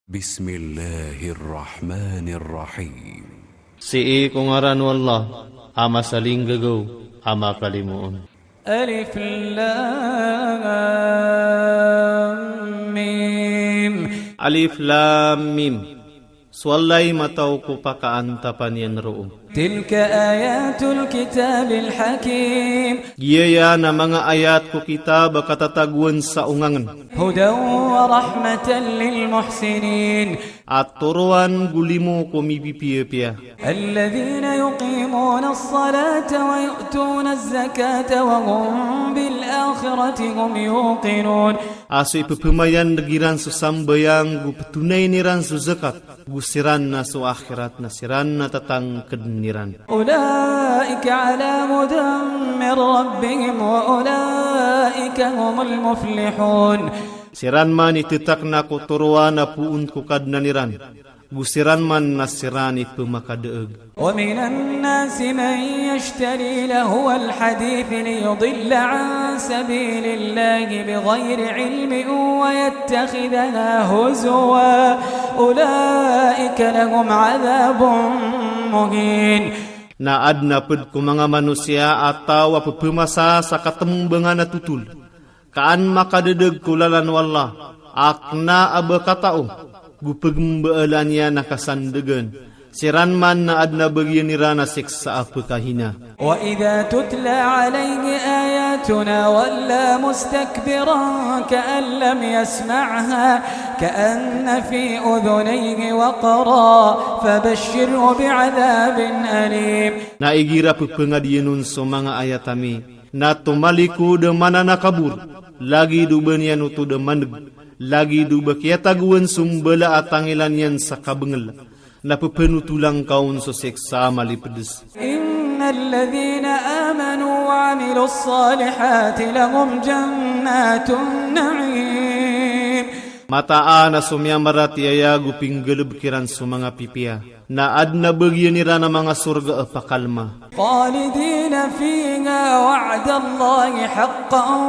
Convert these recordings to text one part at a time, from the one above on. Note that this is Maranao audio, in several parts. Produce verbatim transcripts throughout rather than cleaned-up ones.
Bismillahir Rahmanir Rahim. Sii ko ngaran o Allah, a masalinggagaw, a makalimoon. Alif Lam Mim. Alif Lam Mim. So Allah i matao ko pakaantapan iyan roo. Tilka ayatul kitabil hakim. Giyaya na manga ayat ko kitab a katatagoan sa ongangen. Hudan wa rahmatan lil muhsinin. A toroan go limo ko mipipiyapiya. Alladhina yuqimunas salata wa yu'tunas zakata wa hum bil akhirati hum yuqinun. A so ipepemayaneg iran so sambayang go petonayen iran so zakat, go siran na so akhirat na siran na tatangkeden iran. Ulaika ala hudan min rabbihim wa ulaika humul muflihun. Siran man i tetakna ko toroan a poon ko Kadnan iran, go siran man na siran i pemakadaeg. Wa minan nasi man yashtari lahwal hadithi liyudilla an sabilillahi bighayri ilmin wa yattakhidhaha huzwa. Ulaika lahum adhabun muhin. Na aden a ped ko manga manosiya a taw a pepemasa sa katembangan a totol, ka an makadedeg ko lalan o Allah, a kena a ba katao, go pegembaalan iyan a kasandegan. Siran man na aden a bagian iran a siksa a pekahina. Wa idha tutla alayhi ayatuna walla mustakbiran ka'an lam yasma'ha ka'anna fi udhunayhi waqra fabashshirhu bi'adhabin alim. Na igira pepengadiyan on so manga ayat ami, na tomalikod a mananakabor, lagid o ba niyan oto da maneg, lagid o ba kiyatagoan so mbala a tangilan iyan sa kabengel, na pepenotolan ka on so siksa a malipedes. Innal ladhina amanu wa amilus salihati lahum jannatun na'im. Mataan a so miyamaratiyaya go pinggalebek iran so manga pipiya, na aden a bagian iran a manga sorga a pakalma. Khalidina fiha wa'dallahi haqqan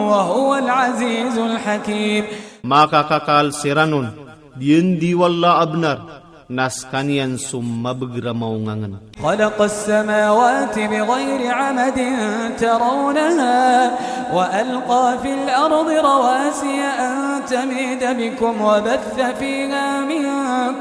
wa huwal azizul hakim. Makakakal siran on, diyandi o Allah a benar, na sekaniyan so mabegr a maongangen. Khalaqas samawati bighayri amadin tarawnaha wa alqa fil ardi rawasiya an tamida bikum wa batha fiha min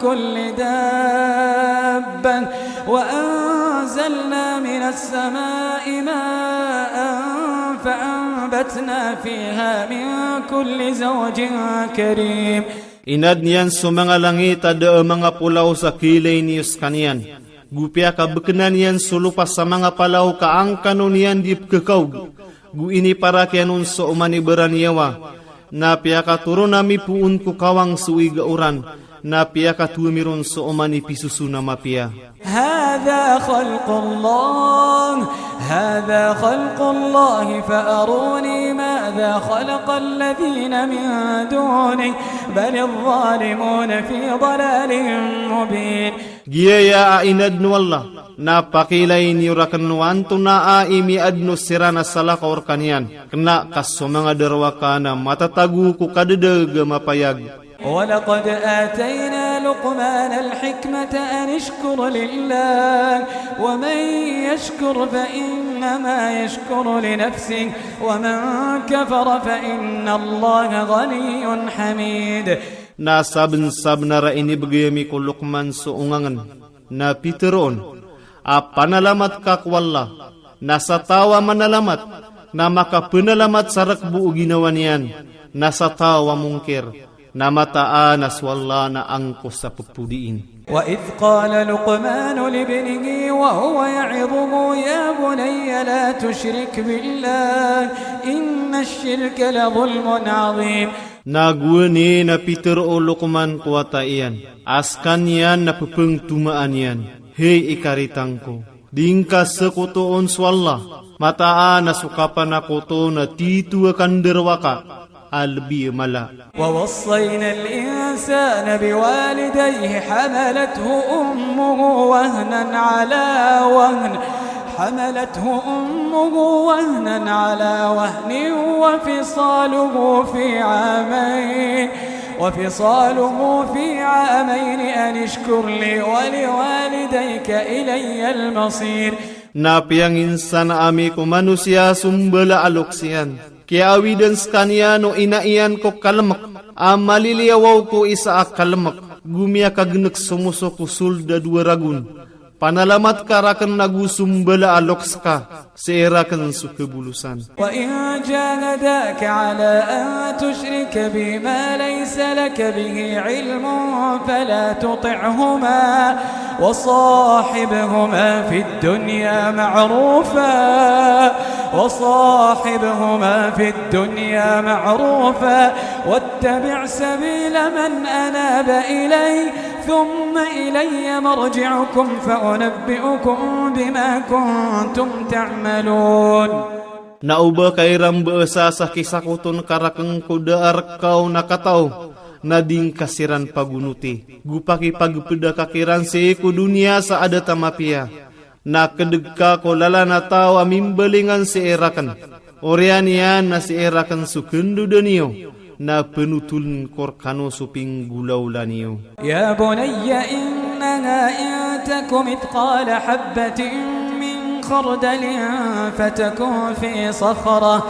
kulli dabbah wa anzalna minas samai ma'an fa anbatna fiha min kulli zawjin karim. Inadn iyan so manga langit a da a manga polaw sa kiilay niyo sekaniyan, go piyakabekenan iyan so lopa sa manga palaw ka angkano niyan di pekekaog, go iniparak iyan on so oman i baraniyawa, na piyakatoron ami poon ko kawang so igaoran, na piyakatowa ami ron so oman i pisoson a mapiya. Hadha khalqullah, hadha khalqullahi fa aruni madha khalaqal ladhina min dunih, balidh dhalimuna fi dalalin mubin. Giyaya a inadn o Allah, na pakiilay niyo raken o antonaa i miyaadn o siran a salakaw rekaniyan, kena ka so manga darowaka na matatago ko kadadag a mapayag. Walaqad atayna Luqmanal hikmata anishkur lillah, wa man yashkur fa innama yashkuru li nafsih, wa man kafara fa innallaha ghaniyyun hamid. Na sabnsabnar a inibegay ami ko Luqman so ongangen, na pitero on a panalamat ka ko Allah, na sa taw a manalamat, na makapenalamat sa rekbo o ginawa niyan, na sa taw a mongkir, na mataan a so Allah na angkosa pepodiin. Wa idh qala Luqmanu libnihi wa huwa ya'idhuhu ya bunayya la tushrik billah, innash shirka la dhulmun adhim. Na gowani na pitero o Luqman ko wata iyan a sekaniyan na pepengtomaan iyan, hay ikaritang ko, di ngka sekotoon so Allah, mataan a so kapanakoto na tito a kandarowaka a lebi a mala. Wa wassaynal insana biwalidayhi hamalathu ummuhu wahnan ala wahn, hamalathu ummuhu wahnan ala wahnin wa fisaluhu fi amayn وفصاله في عامين أن اشكر لي ولوالديك إلي المصير. Na piyanginsan ami ko manosiya so mbala a loks iyan. Kiyaawidan skaniyan o ina iyan ko kalemek, a maliliyawaw ko isa a kalemek, go miyakagnek so moso ko sold a dowa ragon. Panalamat ka raken ago so mbala a loks ka, sii raken so kabolosan. وإن جاهداك على أن تشرك بي ما ليس لك به علم فلا تطعهما وصاحبهما في الدنيا معروفا، وصاحبهما في الدنيا معروفا، واتبع سبيل من أناب إلي، ثم إلي مرجعكم فأنبئكم بما كنتم تعملون. Na o ba ka iran beesa sa kisakoton ka raken ko da a rekaw na katao, na di ngka siran pagonoti. Go pakipagpeda ka kiran sii ko doniya sa adat a mapiya. Na kedeg ka ko lalan a taw a mimbalingan sii raken. Oriyan iyan na sii raken so kendodan iyo, na penotolen ko rekano so pinggolawla niyo. يا بني إنها إن تك مثقال حبة من خردل فتكن في صخرة،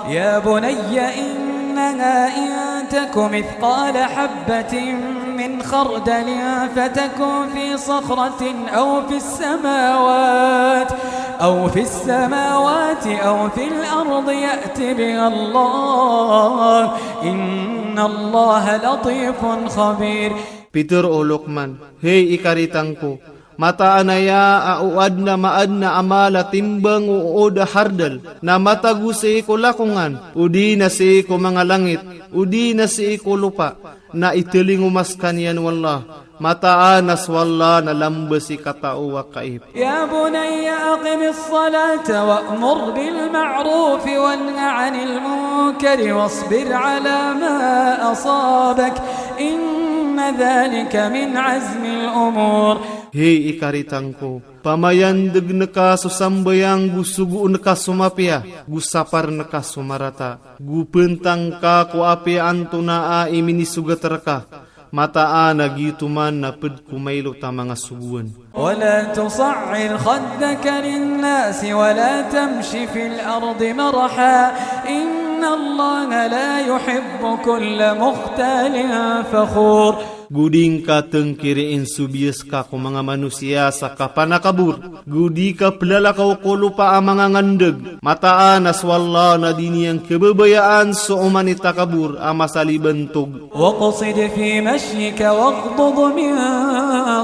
يا بني إنها إن تك مثقال حبة من خردل فتكن في صخرة أو في السماوات، أو في السماوات أو في الأرض يأت بها الله، إن الله لطيف خبير. Pitharo o Lokman, hay ikaritang ko, mataan aya a o aden a maaden a amal a timbang o ood a hardal, na matago sii ko lakongan, odi na sii ko manga langit, odi na sii ko lopa, na italingoma sekaniyan o Allah. Mataan a so Allah na lamba sii katao a kaip. يا بني أقم الصلاة وأمر بالمعروف وانه عن المنكر واصبر على ما أصابك، إن ذلك من عزم الأمور. Hay ikaritang ko, pamayandegen ka so sambayang, go sogoon ka so mapiya, go saparn ka so marata, go pentang ka ko apiya antonaa i minisogat reka. Mataan a giyoto man na ped ko mailot a manga sogoan. ولا تصعر خدك للناس ولا تمش في الأرض مرحا، إن الله لا يحب كل مختال فخور. Go di ngka tengkiriin so biyas ka ko manga manosiya sa kapanakabor. Go di ka pelalakaw ko lopa a manga ngendeg. Mataan a so Allah na di niyan kebebayaan so oman i takabor a masaliban tog. واقصد في مشيك واغضض من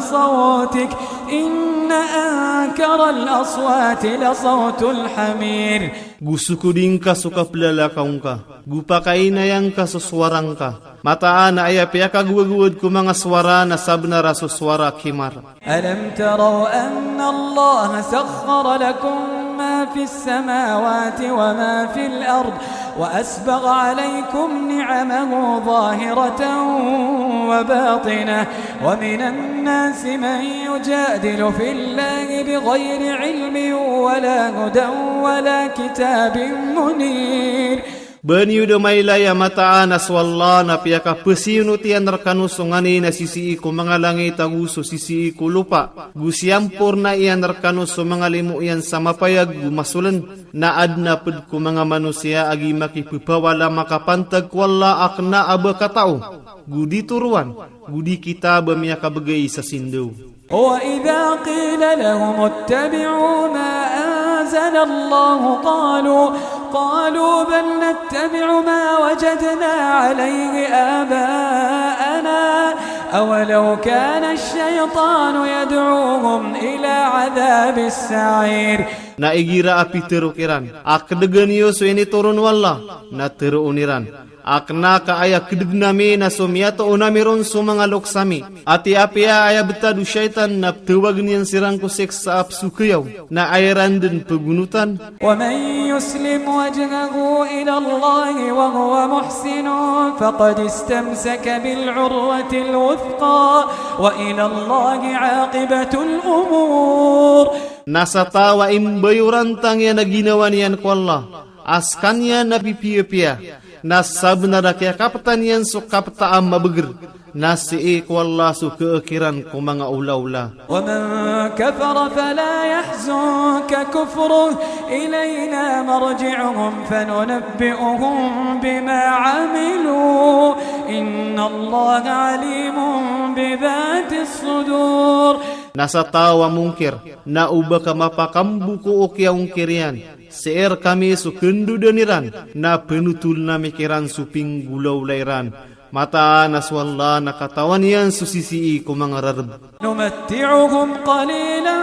صوتك، إن أنكر الأصوات لصوت الحمير. Go sokodi ngka so kapelalakaw ngka, go pakainaya ngka so sowara ngka. Mataan a aya piyakagowagowad ko manga sowara na sabnar a so sowara a himar. ألم تروا أن الله سخر لكم ما في السماوات وما في الأرض وأسبغ عليكم نعمه ظاهرة وباطنة، ومن الناس من يجادل في الله بغير علم ولا هدى ولا كتاب منير. Ba niyo da mailay a mataan a so Allah na piyakapesiyonot iyan rekano so nganin a sisii ko manga langit ago so sisii ko lopa, go siyamporna iyan rekano so manga limo iyan sa mapayag go masolen, na aden a ped ko manga manosiya a giya makipepawala makapantag ko Allah a kena a ba katao, go di toroan, go di kitab a miyakabegay sa sindaw. وإذا قيل لهم اتبعوا ما أنزل الله قالوا، قالوا بل نتبع ما وجدنا عليه آباءنا أولو كان الشيطان يدعوهم إلى عذاب السعير. Na igira a pitharo kiran a kedegen iyo so initoron o Allah, na tharoon iran a kena ka aya kedegen ami na so miyatoon ami ron so manga loks ami. Ati apiya aya betad o shaytan na petawagen iyan siran ko siksa a pesokayaw, na aya iran den pegonotan. ومن يسلم وجهه إلى الله وهو محسن فقد استمسك بالعروة الوثقى وإلى الله عاقبة الأمور. Na sa taw a imbayorantang iyan a ginawa niyan ko Allah, a sekaniyan na pipiyapiya, Na sabnar a kiyakaptan iyan so kapta a mabagr, na sii ko Allah so khakiran ko manga olaola. ومن كفر فلا يحزنك كفره إلينا مرجعهم فننبئهم بما عملوا إن الله عليم بذات الصدور. Na sa taw a mongkir, na o ba ka mapakambo ko kiyaongkir iyan, sii rkami so khandodan iran, na phanotol ami kiran so pinggolaola iran. Mataan a so Allah na katawan iyan so sisii ko manga rarb. نمتعهم قليلا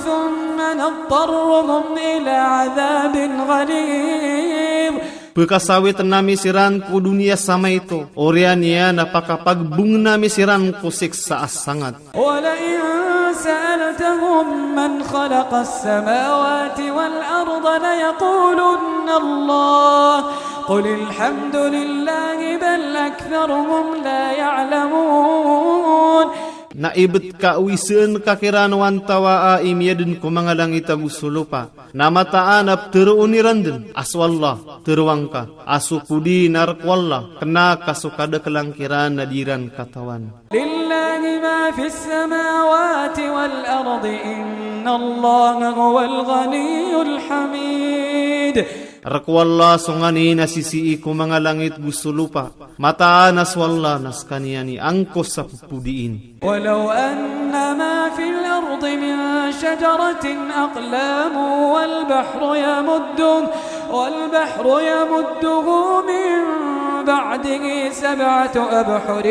ثم نضطرهم إلى عذاب غليظ. Phakasawitn ami siran ko doniya sa maito, oriyan iyan a pakapagbong ami siran ko siksa a sangat. ولئن سألتهم من خلق السماوات والأرض ليقولن الله قل الحمد لله بل أكثرهم لا يعلمون. Na ibt ka o isaan ka kiran o antawaa i miyadn ko manga langit ago so lopa. Na mataan a ptharoon iran dn a so Allah, tharoa ngka, a so kodi na rk o Allah, kna ka so kadaklan kiran na di iran katawan. لله ما في السماوات والأرض إن الله هو الغني الحميد. Rk o Allah so nganin a sisii ko manga langit go so lopa. Mataan a so Allah na skaniyan i angkosa pphodiin. ولو أن ما في الأرض من شجرة أقلام والبحر يمده، والبحر يمده من بعده سبعة أبحر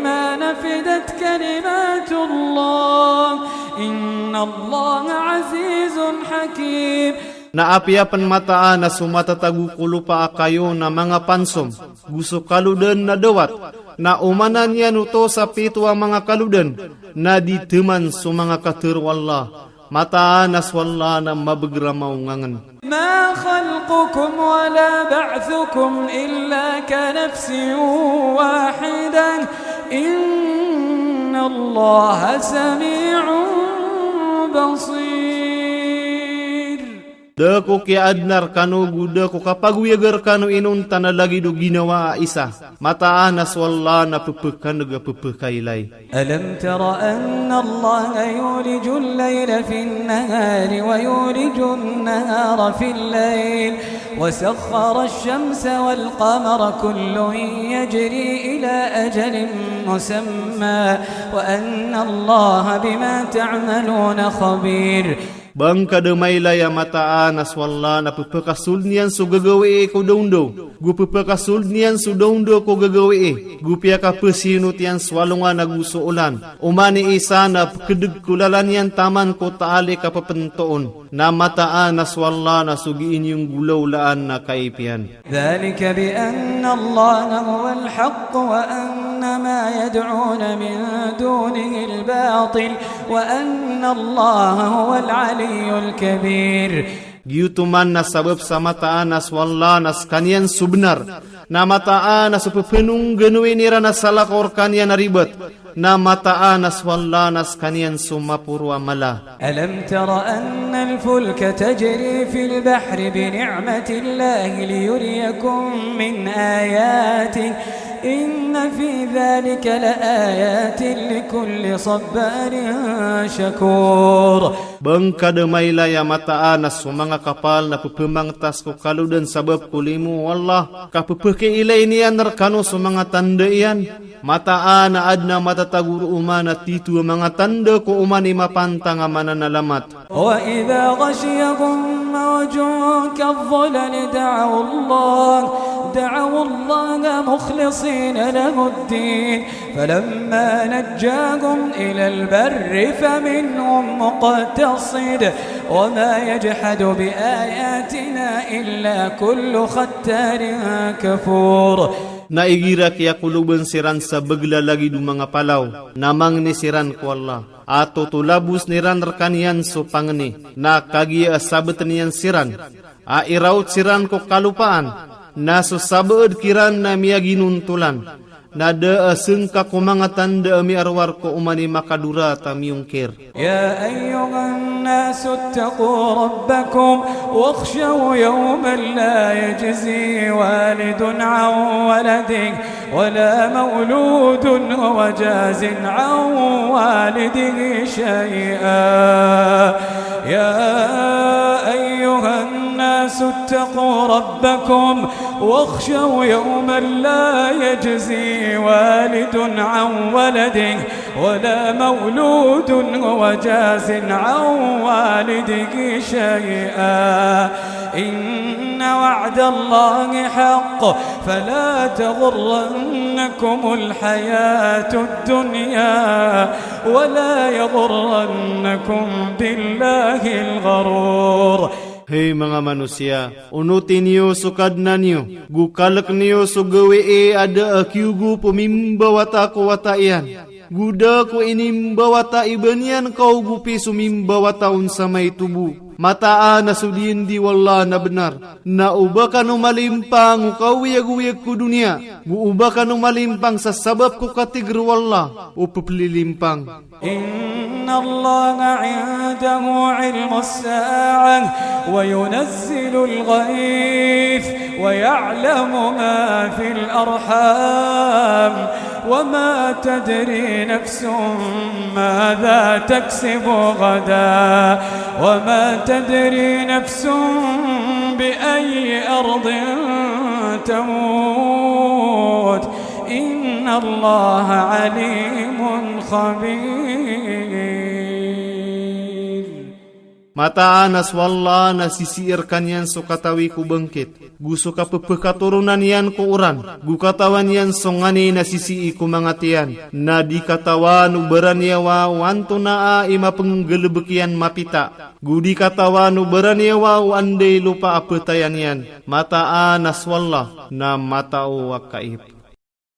ما نفدت كلمات الله، إن الله عزيز حكيم. Na apiya pn mataan a so matatago ko lopa a kayo na manga pansom, go so kalodan na dawat, na omanan iyan oto sa pito a manga kalodan, na di thaman so manga katharo o Allah. Mataan a so Allah na mabagr a maongangn. ما خلقكم ولا بعثكم إلا كنفس واحدة إن الله سميع بصير. Da ko kiyaadna rkano go da ko kapagoyaga rkano inonta na lagid o ginawa a isa. Mataan a so Allah na pphakandg a pphakailay. ألم تر أن الله يولج الليل في النهار ويولج النهار في الليل وسخر الشمس والقمر كل يجري إلى أجل مسمى وأن الله بما تعملون خبير. Ba ngka da mailay a mataan a so Allah na pphakasold iyan so gagawii ko dawndaw, go pphakasold iyan so dawndaw ko gagawii, go piyakaphasinot iyan so alongan ago so olan. Oman i isa na pkdg ko lalan iyan taman ko taalik a pphantowon. Na mataan a so Allah na so gii niyo nggolawlaan na kaipiyan. ذلك بأن الله هو الحق وأن ما يدعون من دونه الباطل وأن الله هو العلي الكبير. Giyoto man na sabap sa mataan a so Allah na skaniyan so bnar. Na mataan a so pphanongganowi niran a salakaw rkaniyan a ribat. Na mataan a so Allah na skaniyan so maporo a mala. ألم تر أن الفلك تجري في البحر بنعمة الله ليريكم من آياته إن في ذلك لآيات لكل صبار شكور. Ba ngka da mailay a mataan a so manga kapal na pphmangtas ko kalodan sabap ko limo o Allah, ka pphakailay niyan rkano so manga tanda iyan. Mataan a adn a matatago roo man a tito a manga tanda ko oman i mapantang a mananalamat. وإذا غشيهم موج كالظلل دعوا الله، دعوا الله مخلصين له الدين، فلما نجاهم إلى البر فمنهم مقتصد، وما يجحد بآياتنا إلا كل ختار كفور. Na igira kiyakolobn siran sa bglalagid o manga palaw, na mangni siran ko Allah. A totolabosn iran rkaniyan so pangni, na kagiya a sabtn iyan siran a iraot siran ko kalopaan, na so sabaad kiran na miyaginontolan, Na da a sangka ko manga tanda a miarowar ko oman i makadora ta miyongkir. يا أيها الناس اتقوا ربكم واخشوا يوما لا يجزي والد عن ولده ولا مولود هو جاز عن والده شيئا. يا أيها الناس اتقوا ربكم واخشوا يوما لا يجزي والد عن ولده ولا مولود هو جاز عن والده شيئا. إن وعد الله حق فلا تغرنكم الحياة الدنيا ولا يغرنكم بالله الغرور. Hay manga manosiya, onoti niyo so Kadnan iyo, go kalek niyo so gawii a da a kiyogo po mimbawata ko wata iyan. Go da ko inimbawata i ba niyan kaogopi so mimbawata on sa maito bo. Mataan a so diyandi o Allah na benar. Na o ba kano malimpang o kaoyagoyag ko doniya, go o ba kano malimpang sa sabap ko katigr o Allah o peplilimpang. إن الله عنده علم الساعة وينزل الغيث ويعلم ما في الأرحام وما تدري نفس ماذا تكسب غدا وما تدري نفس بأي أرض تموت إن الله عليم خبير. Mataan a so Allah na sisii rkaniyan so katawi ko bangkit, go so kapepekatoronan iyan ko oran, go katawan iyan so nganin a sisii ko manga tiyan, na di katawan o baraniyawa o antonaa i mapenggalebek iyan mapita, go di katawan o baraniyawa o anda i lopa a petayan iyan, mataan a so Allah na matao a kaib.